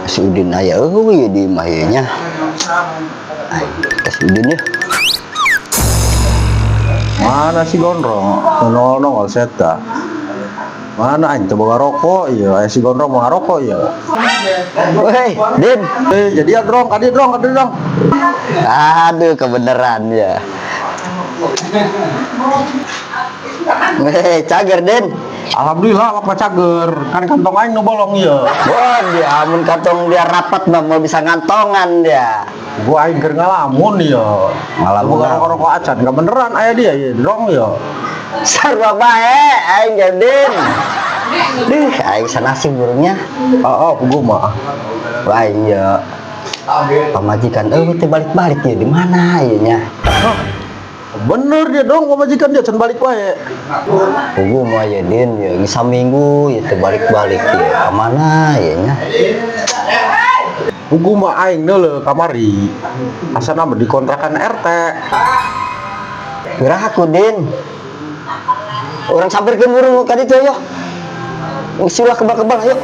Si Udin aya eueuh di imah ieu nya. Ay, ka si Udin ya. Mana si Gondrong? Nongol nongol seta. Mana aing teu boga rokok ieu, aya si Gondrong mau ngarokok ieu. Woi, Din. Eh, jadi ya drong, kadi drong, kadi drong. Aduh, kebenaran ya. Weh, cager, Din. Alhamdulillah awak mah cager, kan kantong aing nu bolong ieu. Wah, dia amun kantong dia rapat mah mau bisa ngantongan dia. Gua aing keur ngalamun ieu. Ngalamun Boga naon? rokok-rokok acan, kebeneran aya dia ieu drong ieu. Sarua bae aing ge, Din. Dih, aing sanasib burungnya. Oh, puguh mah. Wah, iya. Pamajikan eueuh teh balik-balik ya di mana ieu nya? Hah? Bener dia dong, pamajikan dia can balik wae. Puguh mah ya, Din, ya geus saminggu ya teh balik-balik ya. Ka mana ieu nya? Puguh mah aing neuleuh kamari. Asana mah dikontrakan RT. Gerak aku, Din. Urang samperkeun burung ka ditu yo. Geus ulah kebal-kebal ayo.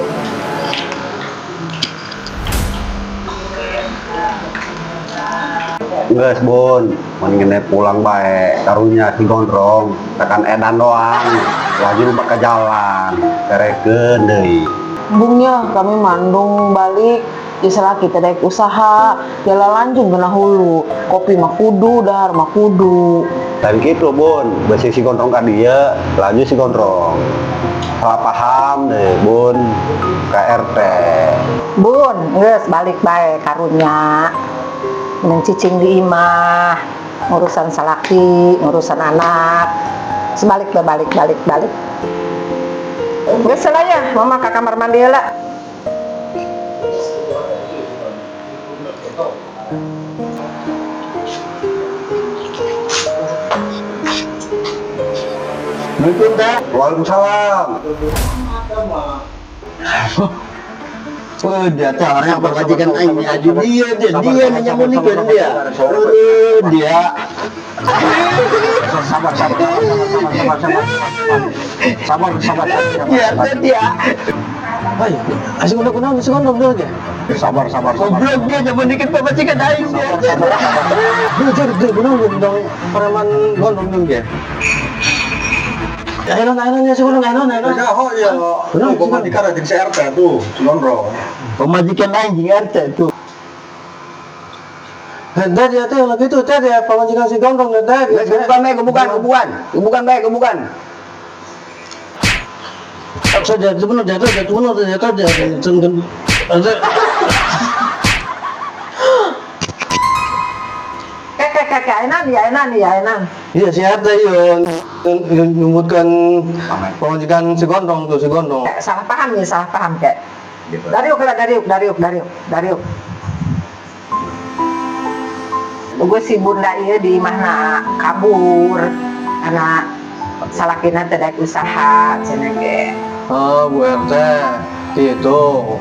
Geus Bun, mending pulang bae, karunya si Gondrong, tekan edan doang. Laju lupa ke jalan, terekeun deui. Bungnya kami mandung balik ya selaki teh usaha jalan lanjut genah hulu kopi mah kudu dahar mah kudu. Dan gitu Bun, besi si Gondrong ka dieu, laju si Gondrong. Salah paham deh Bun, ke RT. Bun, geus balik bae karunya. Mending cicing di imah, ngurusan salaki, ngurusan anak. Sebalik bae balik balik balik. Geus lah ya, mama ke kamar mandi heula. Assalamualaikum teh. Waalaikumsalam. Oh, dia teh orang yang pamajikan aing nya aju dia dia dia nyamunikeun dia. Eueuh, dia. Sabar, sabar, sabar, sabar, sabar, sabar, sabar, sabar, Dia teh dia. Ay, asing udah kunaon si Gondrong dulu ge. Sabar, sabar, sabar. Goblok dia nyamunikeun pamajikan aing dia. Dulu jadi dulu kunaon dong preman Gondrong dulu ge. Ayo ayo ya si Gondrong ayo ayo. Ya, oh iya. Tuh, pamajikan jeung si RT tuh, si Gondrong. Pamajikan aing jeung RT tuh. Teh dia teh lagi tuh teh dia pamajikan si Gondrong teh. Geus gebukan bae gebukan gebukan. Gebukan bae gebukan. Saja bener jatuh jatuh bener jatuh jatuh. Kek kek kek enan ya enan ya enan. Iya si RT yo nyebutkan pamajikan si Gondrong tuh si Gondrong. Kek, salah paham ya, salah paham kek. Dariuk lah, dariuk, dariuk, dariuk, dariuk. Gue si bunda iya di imahna kabur karena salakina teh daek usaha cenah ge. Oh Bu RT gitu.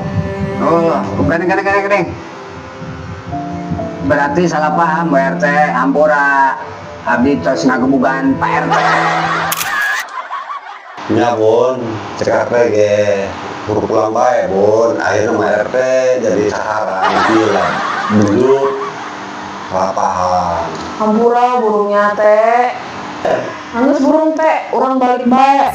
Oh, gandeng gandeng gandeng gandeng. Berarti salah paham Bu RT, ampura. Abdi tos ngagebugan Pak RT. Nya Bun, cek RT ge. Buru pulang bae Bun, akhirnya mah RT jadi sasaran gila. Dulu salah paham. Hampura burungnya teh. Nangis burung teh, orang balik bae.